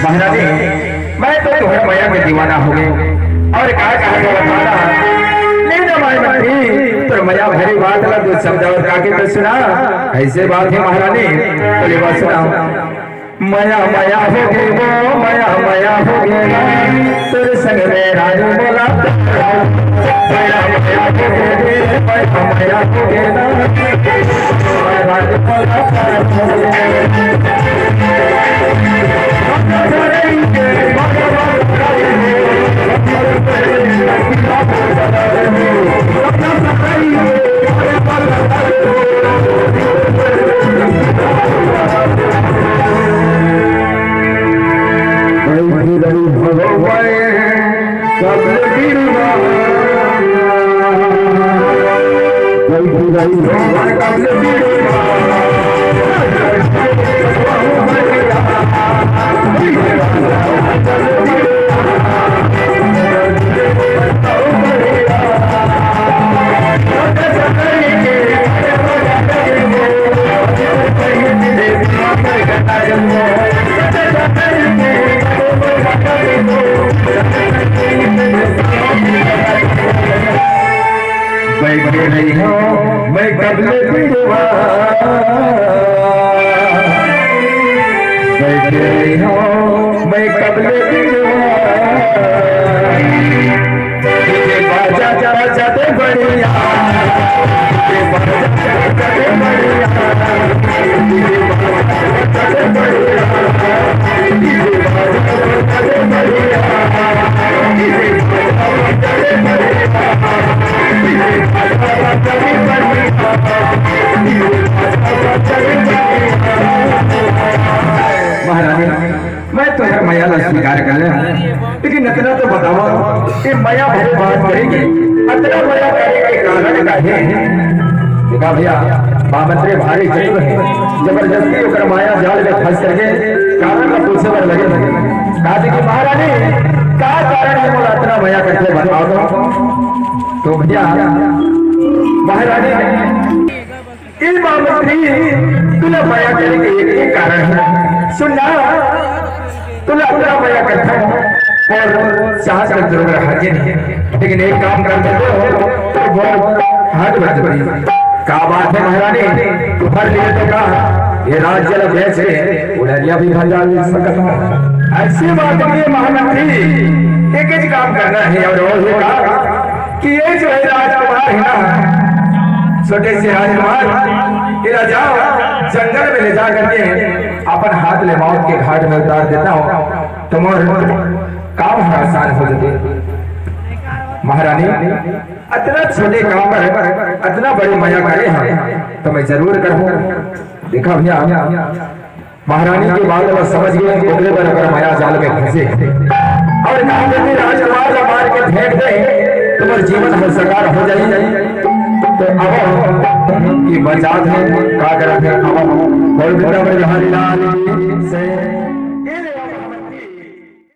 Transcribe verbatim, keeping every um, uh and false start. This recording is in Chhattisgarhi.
महारानी, मैं तो तोहर मया में दीवाना हो गए। और का कहा था बताना? ले ना माय मंत्री, तोर मया भरी बात ला दो शब्द और का के तो सुना। ऐसे बात है महारानी, तो ये बात सुना। मया मया हो गए वो, मया मया हो गए ना, तेरे संग में रानी बोला। मया मया हो गए, मया मया हो गए ना, रानी बोला। बैठे रही हूँ मैं कब ले बिरवा, बैठे रही हूँ मैं कब ले बिरवा। ये बाजा बाजा दे बढ़िया, ये बाजा बाजा दे बढ़िया। महारानी, मैं तो हर मया ला स्वीकार कर ले, लेकिन इतना तो बतावा कि मया भरे बात करेगी, अतना मया करे के कारण का है? देखा भैया, महामंत्री भारी चतुर है, जबरदस्ती ओकर माया जाल में फंस करके कारण ला पूछे बर लगे। कहा कि महारानी, का कारण है मोला अतना मया करथे, बताओ तो। तो भैया, महारानी, ए महामंत्री, तुला मया करे के एक ही कारण है। सुन ना, तुला अतना मया करथों और चाहत ला जरूर रहा के नहीं। लेकिन एक काम कर देते हो, तो बहुत हाथ भर देती। का बात है महारानी, तुम्हारे लिए तो कहा, ये राज्य ला बेच के उड़रिया भी भंजा ले सकता है। ऐसी बात नहीं है महामंत्री, एक ही काम करना है और वो है का कि ये जो है राजकुमार है ना, छोटे से राजकुमार, इला जाओ, जंगल में ले जा करके अपन हाथ ले मौत के घाट में उतार देता हूँ, तुम्हार काम हर आसान हो जाए। महारानी, अतना छोटे काम पर अतना बड़ी मया करे हैं, तो मैं जरूर करूँ। देखा भैया, महारानी के बात ला समझ गए, ओकरे बर अगर मया जाल में फंसे और कहा कि राजकुमार ला मार के फेंक दे, तुम्हार जीवन हर साकार हो जाए। तो अब ये बचा थे, का करत है, अब बोल बेटा बिहारी लाल की जय।